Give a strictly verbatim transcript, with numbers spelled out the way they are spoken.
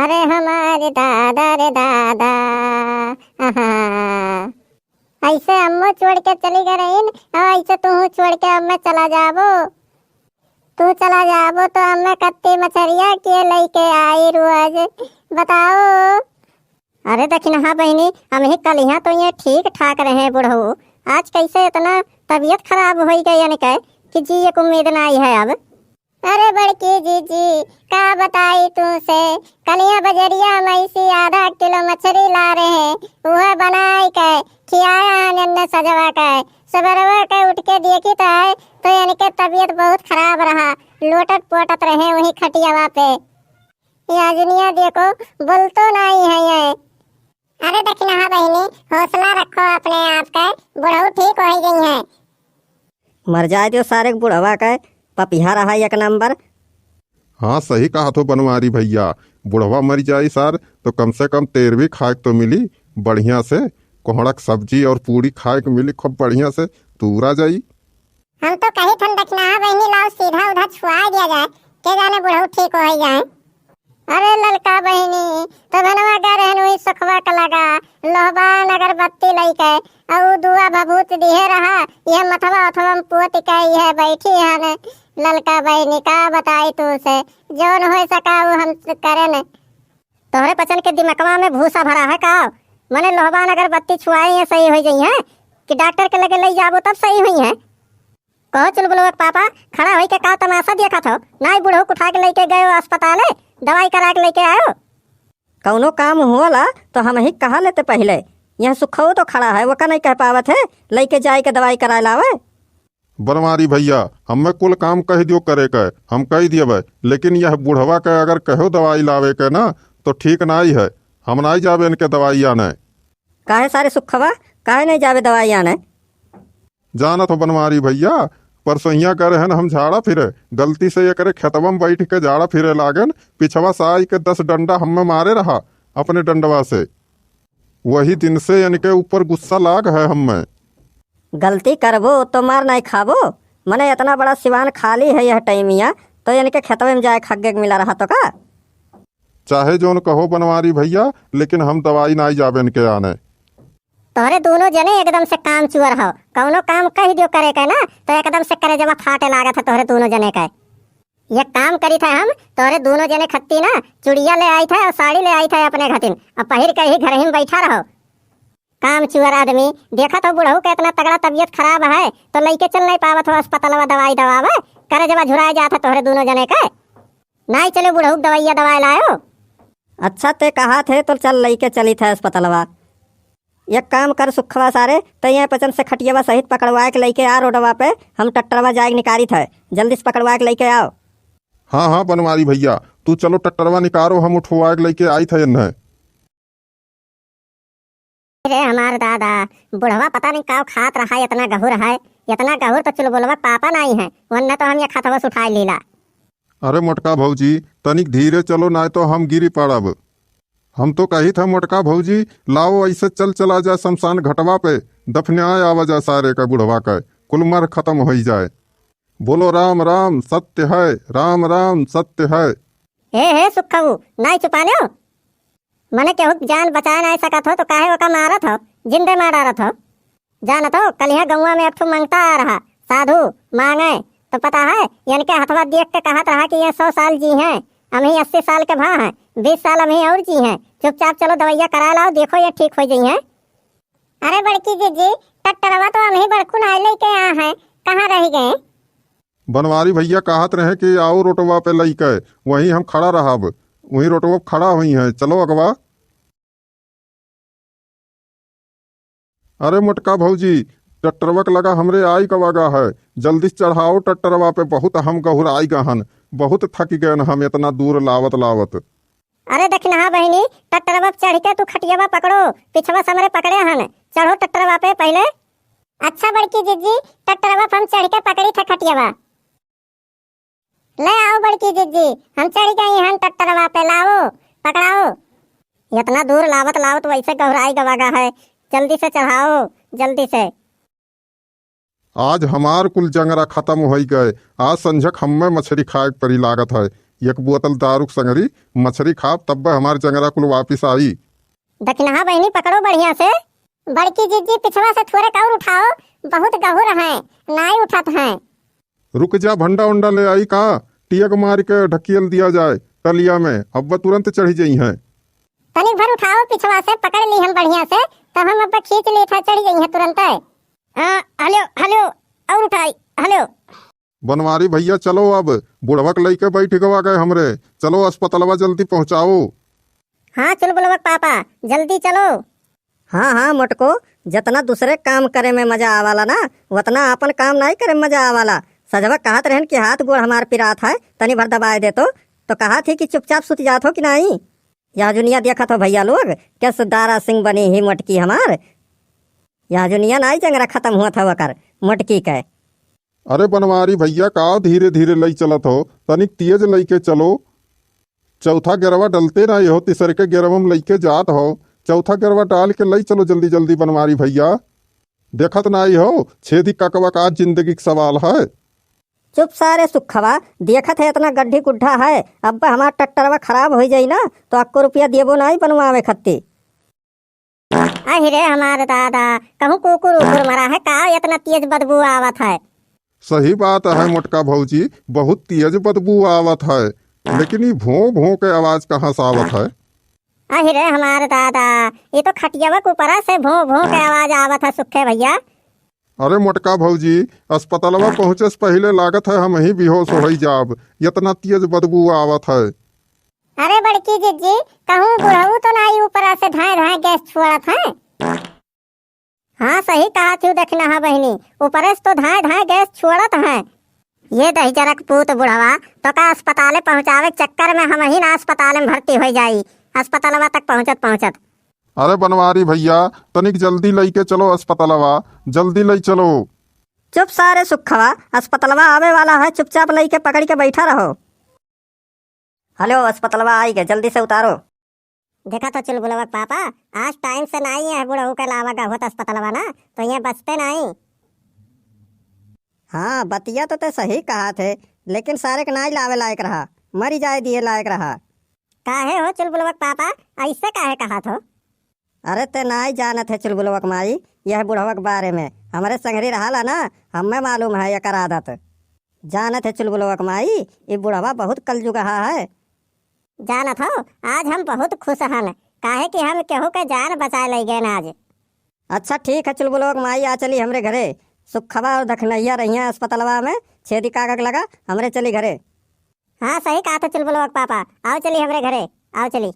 अरे हमारे दादा रे दादा, आहा। ऐसे अम्मो छोड़ के चली गई रहीन, और ऐसे तू छोड़ के अब मैं चला जाबो। तू चला जाबो तो अब मैं कत्ती मछरिया के लेके आई रोज, बताओ। अरे दखिनहा बहिनी, हमही कलिहा तो ये ठीक ठाक रहे बुढ़ऊ, आज कैसे इतना तबीयत खराब होई गई इनके कि जिए के उम्मीद नाई है अब। अरे बड़की जीजी, का बताई तुमसे, कलिया बजरिया में से आधा किलो मछरी ला रहे, उहे बनाई के खियाया हन एन्ने सजवा के। सबेरवा के उठ के देखी तो है तो इनके तबीयत बहुत खराब रहा, लोटत पोटत रहे वही खटियावा पे। ये अजनिया देखो, बोलतो नाई है ये। अरे दखिनहा बहिनी, हौसला रखो अपने आप के, बुढ़ऊ ठीक होई जइहैं। मर जाए दियो सारे बुढ़वा के, पपिहा रहा एक नंबर। हाँ, सही कहत हो बनवारी भइया, बुढ़वा मर जाई सार तो कम से कम तेरवी खाए के तो मिली बढ़िया से, कोहड़ा के सब्जी और पूड़ी खाए के मिली खूब बढ़िया से, तूरा जाई। हम तो कही थन दखिनहा बहिनी लाओ सीधा उधा छुआ दिया जाए, के जाने बुढ़ऊ ठीक होई जाए। अरे ललका बहिनी, तो बनवा गए रहन वही सुखवा के लगा, लोहबान अगरबत्ती लइके, अउ दुआ भभूत दिहे रहा, यह मथवा उथवा में पोत के यह बैठी हन। ललका बहिनी का बताई तू से, जौन होई सका वो हम करेन। तोहरे पचन के दिमकवा में भूसा भरा है का? मने लोहबान अगरबत्ती छुआए ये सही होई जइहैं कि डॉक्टर के लगे लई जाबो तब सही होइहैं? कहो चुलबुलवा के पापा, खड़ा होई के का तमाशा देखत हो? नाई बुढ़ऊ उठा के लइके गयो अस्पताले, दवाई करा के लइके आयो। कौनो काम होला तो हमही कहा लेते पहिले। यह सुखऊ तो खड़ा है, वो का नहीं कह पावत है, लइके जाए के दवाई कराए लावे। बनवारी भइया, हमें कुल काम कह दियो करे के, हम कह दियबे, लेकिन यह बुढ़वा के अगर कहो दवाई लावे के ना, तो ठीक नाई है, हम नाई जाबे इनके दवाई आने। काहे सारे सुखवा, काहे नहीं जाबे दवाई आने? जानत हो बनवारी भइया, परसोइया गए रहन हम झाड़ा फिरे, गलती से एकरे खेतवा में बैठ के झाड़ा फिरे लागन, पिछवा से आई के दस डंडा हमें मारे रहा अपने डंडवा से। वही दिन से इनके ऊपर गुस्सा लाग है हमें। गलती करबो तो मार नाई खाबो, मने इतना बड़ा सिवान खाली है यह टाइमिया, तो इनके खेतवे में जाए खग्गे के मिला रहा तो का? चाहे जौन कहो बनवारी भइया, लेकिन हम दवाई नाई जाबे इनके आने। तोहरे दोनों जने एकदम से काम चुअर हो, कौनो काम कह दियो करे के ना तो एकदम से करेजवा फाटे लागत है तोहरे दोनों जने के। ये काम करी थे हम, तोहरे दोनों जने खत्ती ना चुड़िया ले आई थे और साड़ी ले आई थे अपने खतिन, अब पहिर के ही घर ही में बैठा रहो। काम चुअर आदमी, देखत हो बुढ़ऊ के इतना तगड़ा तबीयत खराब है तो लइके चल नहीं पावत हो अस्पतालवा दवाई दवावे, करेजवा झुराए जात है तोहरे दोनों जने के। नाई चले बुढ़ऊ के दवाइया दवाई लायो। अच्छा ते कहा थे तो चल लइके चली थे अस्पतालवा। एक काम कर सुखवा सारे, ते ये पचन से खटियावा सहित पकड़वाए के लइके आ रोडवा पे, हम ट्रैक्टरवा जाए के निकाली थे, जल्दी से पकड़वाए के लइके आओ। हाँ हाँ बनवारी भइया, तू चलो ट्रैक्टरवा निकारो, हम उठवाए के लइके आई थे इन्हें। रे हमार दादा, बुढ़वा पता नहीं काव खात रहा, इतना गहुर है, इतना गहुर तो चुलबुलवा पापा नाई है, वरना तो हम ये खतवस उठाए लीला। अरे मोटका भौजी, तनिक धीरे चलो, नाय तो हम गिरी पड़ब। हम तो कही था मोटका भौजी, लाओ ऐसे चल चला जाए शमशान घटवा पे, दफनाए आवा जाए सारे का बुढ़वा का, कुल मर खत्म होई जाए। बोलो राम राम सत्य है, राम राम सत्य है। हे हे सुखऊ, नाई चुपाने हो? मने केहू के जान बचाए नाई सकत हो तो काहे ओका मारत हो, जिंदे मार डारत हो? जानत हो, कलिहा गौवा में एक ठो मंगता आ रहा, साधु मांगे, तो पता है, इनके हथवा देख के कहत रहा कि ये सौ साल जीहैं, अमही अस्सी साल के भा हैं, बीस साल अमही और जीहैं। चुपचाप चलो दवाइया करा लाओ, देखो ये ठीक हो जइहैं। अरे बड़की जीजी, ट्रैक्टरवा तो अमही बड़कू नाई लेके आ हैं, कहाँ रह गए? बनवारी भैया कहत रहे कि आओ रोटवा पे लइके, वहीं हम खड़ा रहब, वहीं रोटवा पे खड़ा हुई हैं, चलो अगवा। अरे मोटका भौजी, ट्रैक्टरवा के लगा हमरे आई गवागा है, जल्दी से चढ़ाओ ट्रैक्टरवा पे, बहुत हम गहुराई गहन, बहुत थक गए हम इतना दूर लावत लावत। अरे दखिनहा बहिनी, ट्रैक्टरवा पे चढ़ के तू खटियावा पकड़ो, पिछवा से हमरे पकड़े हन, चढ़ो ट्रैक्टरवा पे पहिले। अच्छा बड़की जीजी, ट्रैक्टरवा पे हम चढ़ के पकड़ी थे खटियावा। ले आओ बड़की जिज्जी, हम चढ़ गई हन ट्रैक्टरवा पे, लाओ, पकड़ाओ। इतना दूर लावत लावत वैसे गहुराई गवागा है, जल्दी से चढ़ाओ, जल्दी से। आज हमार कुल जंगरा खत्म होई गए, आज संझक हम्मे मछरी खाए के परी लागत है। एक बोतल दारू के संगरी मछरी खाब, तब्बे हमार जंगरा कुल वापिस आई। दखिनहा बहिनी पकड़ो बढ़िया से। बड़की जिज्जी पिछवा से थोड़े और उठाओ, बहुत गहुर हैं, नाई उठत हैं। रुक जा, भंडा उंडा ले आई का? टियग मार के ढकियल दिया जाए टलिया में, अब्बा तुरंत चढ़ी जइहैं। तनिक भर उठाओ पिछवा से, पकड़ ली हम बढ़िया से, तब हम अब्बा खींच ली था, चढ़ी जइहैं तुरंत। हाँ, हलो, हलो, और उठाई, हलो। बनवारी भइया, चलो अब, बुढ़वा के लइके बैठ गवा गए हमरे, चलो अस्पतलवा जल्दी पहुँचाओ। हाँ, चुलबुलवा के पापा, जल्दी चलो। हाँ, हाँ, मोटको, जतना दूसरे काम करे में मजा आवाला ना, वतना आपन काम नाई करे में मजा आवाला। सजवा कहत रहन कि हाथ गोड़ हमार पिरात है, तनी भर दबाए दे तो, तो कहत ही कि चुपचाप सुत जात हो कि नाई? यह जुनिया देखत हो भइया लोग, कैस दारा सिंह बनी ही मोटकी हमार। यह जुनिया नाई जंगरा खतम हुआ था वकर, मोटकी के। अरे बनवारी भइया, का धीरे धीरे लई चलत हो, तनिक तेज लइके चलो। चौथा गेरवा डलते नाई हो, तीसर के गेरवा में लइके जात हो। चौथा गेरवा डाल के लई चलो जल्दी जल्दी बनवारी भइया। देखत नाई हो, छेदी ककवा का जिंदगी के सवाल है। चुप सारे सुखवा, देखत है इतना गड्ढी गुड्ढा है, अब हमार ट्रैक्टरवा खराब होइ जाई ना, तो अक्को रुपया देबो नाई बनवावे खत्ती। अहि रे हमार दादा, कहूँ कुकुर उकुर मरा है का, इतना तेज बदबू आवत है। सही बात है मोटका भौजी, बहुत तेज बदबू आवत है, लेकिन ई भों भों के आवाज कहाँ से आवत है? अहि रे हमार दादा, ये तो खटियावा के ऊपरा से भों भों के आवाज आवत है सुखे भइया। अरे मोटका भौजी, अस्पतालवा पहुँचे से पहिले लागत है हमहीं बेहोश होइ जाब, इतना तेज बदबू आवत है। अरे बड़की जिज्जी, कहूँ बुढ़ऊ तो नाई ऊपरा से धाए धाए गैस छोड़त है? हाँ, सही कहत हू दखिनहा बहिनी, ऊपरे से तो धाए धाए गैस छोड़त है। ये दहिजरक पूत बुढ़वा, तोका अस्पताले पहुँचावे के चक्कर में हमहीं ना अस्पताले में भर्ती होइ जाई, अस्पतालवा तक पहुँचत पहुँचत। अरे बनवारी भइया, तनिक जल्दी लइके चलो अस्पतालवा, जल्दी लई चलो। चुप सारे सुखवा, अस्पतालवा आवे वाला है, चुपचाप लइके पकड़ के बैठा रहो। हलो, अस्पतालवा आई गए, जल्दी से उतारो। देखा तो चुलबुलवा के पापा, आज टाइम से नाई है बुढ़ऊ के लावा गहुत अस्पतालवा ना, तो ये बचते नाई। हाँ, बतिया तो ते सही कहत है, लेकिन सारे के नाई लावे लायक रहा, मरी जाए दिए लायक रहा। काहे हो चुलबुलवा के पापा, ऐसे काहे कहत हो? अरे ते नाई जानत है चुलबुलवा के माई, यह बुढ़वा के बारे में। हमरे संगरी रहाला ना, हमें मालूम है एकर आदत। जानत है चुलबुलवा के माई, ई बुढ़वा बहुत कलजुगहा है। जानत हो, आज हम बहुत खुश हन, काहे कि हम केहू के जान बचाए लइ गए आज। अच्छा ठीक है चुलबुलवा के माई, आ चली हमरे घरे। सुखवा और दखिनहिया रहिया अस्पतालवा में, छेदी काका के लगा, हमरे चली घरे। हाँ, सही कहत हो चुलबुलवा के पापा, आओ चली हमरे घरे, आओ चली।